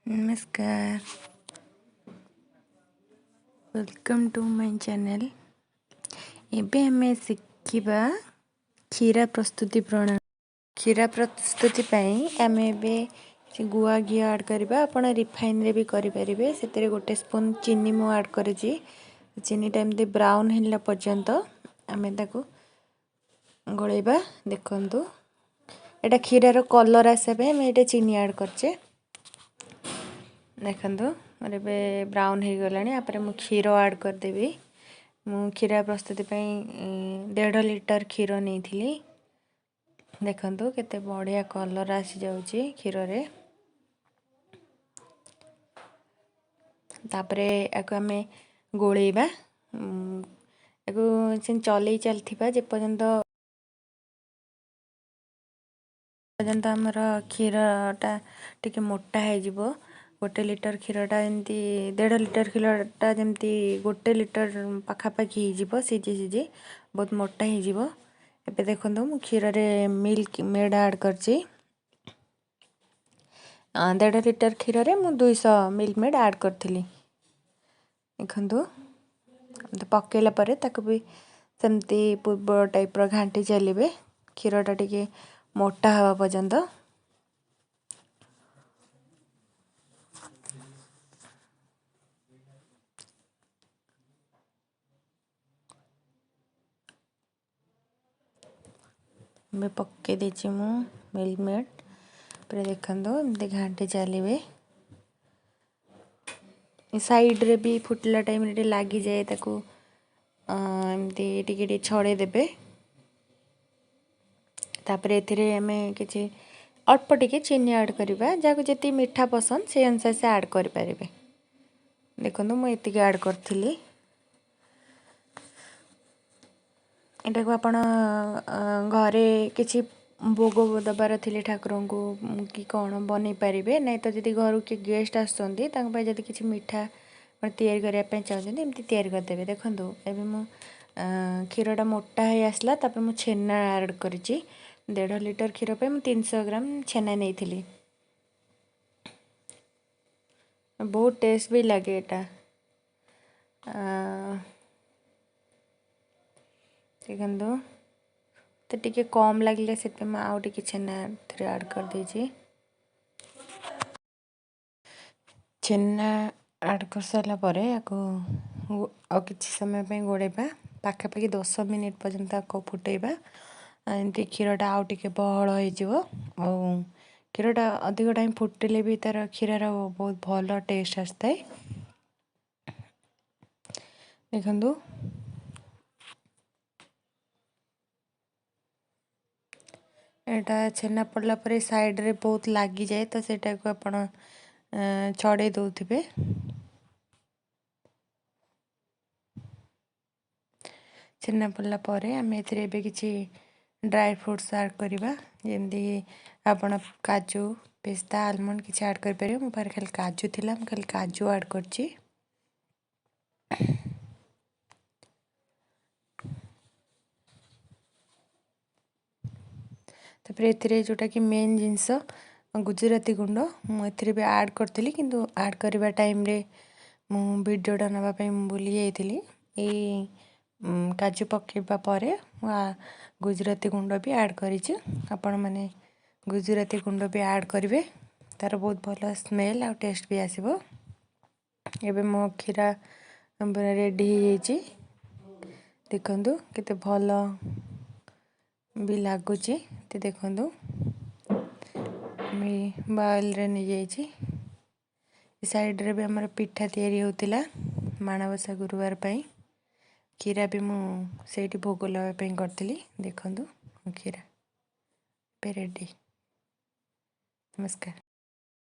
ନମସ୍କାର, welcome to my channel. ଏବେ ଆମେ ଶିଖିବା କ୍ଷୀରା ପ୍ରସ୍ତୁତି ପ୍ରଣାଳୀ। କ୍ଷୀରା ପ୍ରସ୍ତୁତି ପାଇଁ ଆମେ ଏବେ ଗୁଆ ଘିଅ ଆଡ଼୍ କରିବା। ଆପଣ ରିଫାଇନ୍ରେ ବି କରିପାରିବେ। ସେଥିରେ 1 ସ୍ପୁନ୍ ଚିନି ମୁଁ ଆଡ଼୍ କରିଛି। ଚିନିଟା ଏମିତି ବ୍ରାଉନ୍ ହେଲା ପର୍ଯ୍ୟନ୍ତ ଆମେ ତାକୁ ଗୋଳେଇବା। ଦେଖନ୍ତୁ, ଏଇଟା କ୍ଷୀରର କଲର୍ ଆସିବା ପାଇଁ ଆମେ ଏଇଟା ଚିନି ଆଡ଼୍ କରିଛେ। ଦେଖନ୍ତୁ, ମୋର ଏବେ ବ୍ରାଉନ୍ ହେଇଗଲାଣି। ତାପରେ ମୁଁ କ୍ଷୀର ଆଡ଼୍ କରିଦେବି। ମୁଁ କ୍ଷୀରା ପ୍ରସ୍ତୁତି ପାଇଁ 1.5 ଲିଟର କ୍ଷୀର ନେଇଥିଲି। ଦେଖନ୍ତୁ, କେତେ ବଢ଼ିଆ କଲର୍ ଆସିଯାଉଛି କ୍ଷୀରରେ। ତାପରେ ୟାକୁ ଆମେ ଗୋଳେଇବା। ୟାକୁ ସେମିତି ଚଲେଇ ଚାଲିଥିବା ଯେପର୍ଯ୍ୟନ୍ତ ଆମର କ୍ଷୀରଟା ଟିକେ ମୋଟା ହେଇଯିବ। 1 ଲିଟର କ୍ଷୀରଟା ଏମିତି, 1.5 ଲିଟର କ୍ଷୀରଟା ଯେମିତି 1 ଲିଟର ପାଖାପାଖି ହେଇଯିବ, ସିଝି ସିଝି ବହୁତ ମୋଟା ହେଇଯିବ। ଏବେ ଦେଖନ୍ତୁ, ମୁଁ କ୍ଷୀରରେ ମିଲ୍କ ମେଡ଼୍ ଆଡ଼୍ କରିଛି। 1.5 ଲିଟର କ୍ଷୀରରେ ମୁଁ 200 ମିଲ୍କ ମେଡ଼୍ ଆଡ଼୍ କରିଥିଲି। ଦେଖନ୍ତୁ, ପକାଇଲା ପରେ ତାକୁ ବି ସେମିତି ପୂର୍ବ ଟାଇପ୍ର ଘାଣ୍ଟି ଚାଲିବେ, କ୍ଷୀରଟା ଟିକେ ମୋଟା ହେବା ପର୍ଯ୍ୟନ୍ତ। ଏବେ ପକାଇ ଦେଇଛି ମୁଁ ମିଲ୍କ ମେଡ଼୍। ପରେ ଦେଖନ୍ତୁ, ଏମିତି ଘାଣ୍ଟି ଚାଲିବେ। ସାଇଡ଼୍ରେ ବି ଫୁଟିଲା ଟାଇମ୍ରେ ଟିକେ ଲାଗିଯାଏ, ତାକୁ ଏମିତି ଟିକେ ଟିକେ ଛଡ଼େଇ ଦେବେ। ତାପରେ ଏଥିରେ ଆମେ କିଛି ଅଳ୍ପ ଟିକେ ଚିନି ଆଡ଼୍ କରିବା। ଯାହାକୁ ଯେତିକି ମିଠା ପସନ୍ଦ, ସେଇ ଅନୁସାରେ ସେ ଆଡ଼୍ କରିପାରିବେ। ଦେଖନ୍ତୁ, ମୁଁ ଏତିକି ଆଡ଼୍ କରିଥିଲି। ଏଟାକୁ ଆପଣ ଘରେ କିଛି ଭୋଗ ଦେବାର ଥିଲେ ଠାକୁରଙ୍କୁ କି କ'ଣ ବନେଇ ପାରିବେ। ନାଇଁ ତ ଯଦି ଘରକୁ କିଏ ଗେଷ୍ଟ ଆସୁଛନ୍ତି, ତାଙ୍କ ପାଇଁ ଯଦି କିଛି ମିଠା ତିଆରି କରିବା ପାଇଁ ଚାହୁଁଛନ୍ତି, ଏମିତି ତିଆରି କରିଦେବେ। ଦେଖନ୍ତୁ, ଏବେ ମୁଁ କ୍ଷୀରଟା ମୋଟା ହେଇ ଆସିଲା। ତାପରେ ମୁଁ ଛେନା ଆଡ଼୍ କରିଛି। 1.5 ଲିଟର କ୍ଷୀର ପାଇଁ ମୁଁ 300 ଗ୍ରାମ ଛେନା ନେଇଥିଲି। ବହୁତ ଟେଷ୍ଟ ବି ଲାଗେ ଏଇଟା। ଦେଖନ୍ତୁ, ତ ଟିକେ କମ୍ ଲାଗିଲେ, ସେଥିପାଇଁ ମୁଁ ଆଉ ଟିକେ ଛେନା ଏଥିରେ ଆଡ଼୍ କରିଦେଇଛି। ଛେନା ଆଡ଼୍ କରିସାରିଲା ପରେ ୟାକୁ ଆଉ କିଛି ସମୟ ପାଇଁ ଗୋଳେଇବା। ପାଖାପାଖି 10 ମିନିଟ୍ ପର୍ଯ୍ୟନ୍ତ ତାକୁ ଫୁଟେଇବା। ଏମିତି କ୍ଷୀରଟା ଆଉ ଟିକେ ବହଳ ହେଇଯିବ। ଆଉ କ୍ଷୀରଟା ଅଧିକ ଟାଇମ୍ ଫୁଟିଲେ ବି ତା'ର କ୍ଷୀରର ବହୁତ ଭଲ ଟେଷ୍ଟ ଆସିଥାଏ। ଦେଖନ୍ତୁ, ଏଇଟା ଛେନା ପଡ଼ିଲା ପରେ ସାଇଡ଼୍ରେ ବହୁତ ଲାଗିଯାଏ, ତ ସେଇଟାକୁ ଆପଣ ଛଡ଼େଇ ଦେଉଥିବେ। ଛେନା ପଡ଼ିଲା ପରେ ଆମେ ଏଥିରେ ଏବେ କିଛି ଡ୍ରାଏ ଫ୍ରୁଟ୍ସ ଆଡ଼୍ କରିବା। ଯେମିତିକି ଆପଣ କାଜୁ, ପିସ୍ତା, ଆଲମଣ୍ଡ କିଛି ଆଡ଼୍ କରିପାରିବେ। ମୋ ପାଖରେ ଖାଲି କାଜୁ ଥିଲା, ମୁଁ ଖାଲି କାଜୁ ଆଡ଼୍ କରିଛି। ତାପରେ ଏଥିରେ ଯେଉଁଟାକି ମେନ୍ ଜିନିଷ ଗୁଜୁରାତି ଗୁଣ୍ଡ, ମୁଁ ଏଥିରେ ବି ଆଡ଼୍ କରିଥିଲି, କିନ୍ତୁ ଆଡ଼୍ କରିବା ଟାଇମ୍ରେ ମୁଁ ଭିଡ଼ିଓଟା ନେବା ପାଇଁ ମୁଁ ଭୁଲି ଯାଇଥିଲି। ଏଇ କାଜୁ ପକାଇବା ପରେ ମୁଁ ଗୁଜୁରାତି ଗୁଣ୍ଡ ବି ଆଡ଼୍ କରିଛି। ଆପଣମାନେ ଗୁଜୁରାତି ଗୁଣ୍ଡ ବି ଆଡ଼୍ କରିବେ, ତା'ର ବହୁତ ଭଲ ସ୍ମେଲ୍ ଆଉ ଟେଷ୍ଟ ବି ଆସିବ। ଏବେ ମୋ କ୍ଷୀରା ପୁରା ରେଡ଼ି ହେଇଯାଇଛି। ଦେଖନ୍ତୁ, କେତେ ଭଲ ବି ଲାଗୁଛି। ତ ଦେଖନ୍ତୁ, ମୁଁ ବାଉଲରେ ନେଇଯାଇଛି। ସାଇଡ଼୍ରେ ବି ଆମର ପିଠା ତିଆରି ହେଉଥିଲା ମାଣବସା ଗୁରୁବାର ପାଇଁ। କ୍ଷୀରା ବି ମୁଁ ସେଇଠି ଭୋଗ ଲଗାଇବା ପାଇଁ କରିଥିଲି। ଦେଖନ୍ତୁ, କ୍ଷୀରା ଏବେ ରେଡ଼ି। ନମସ୍କାର।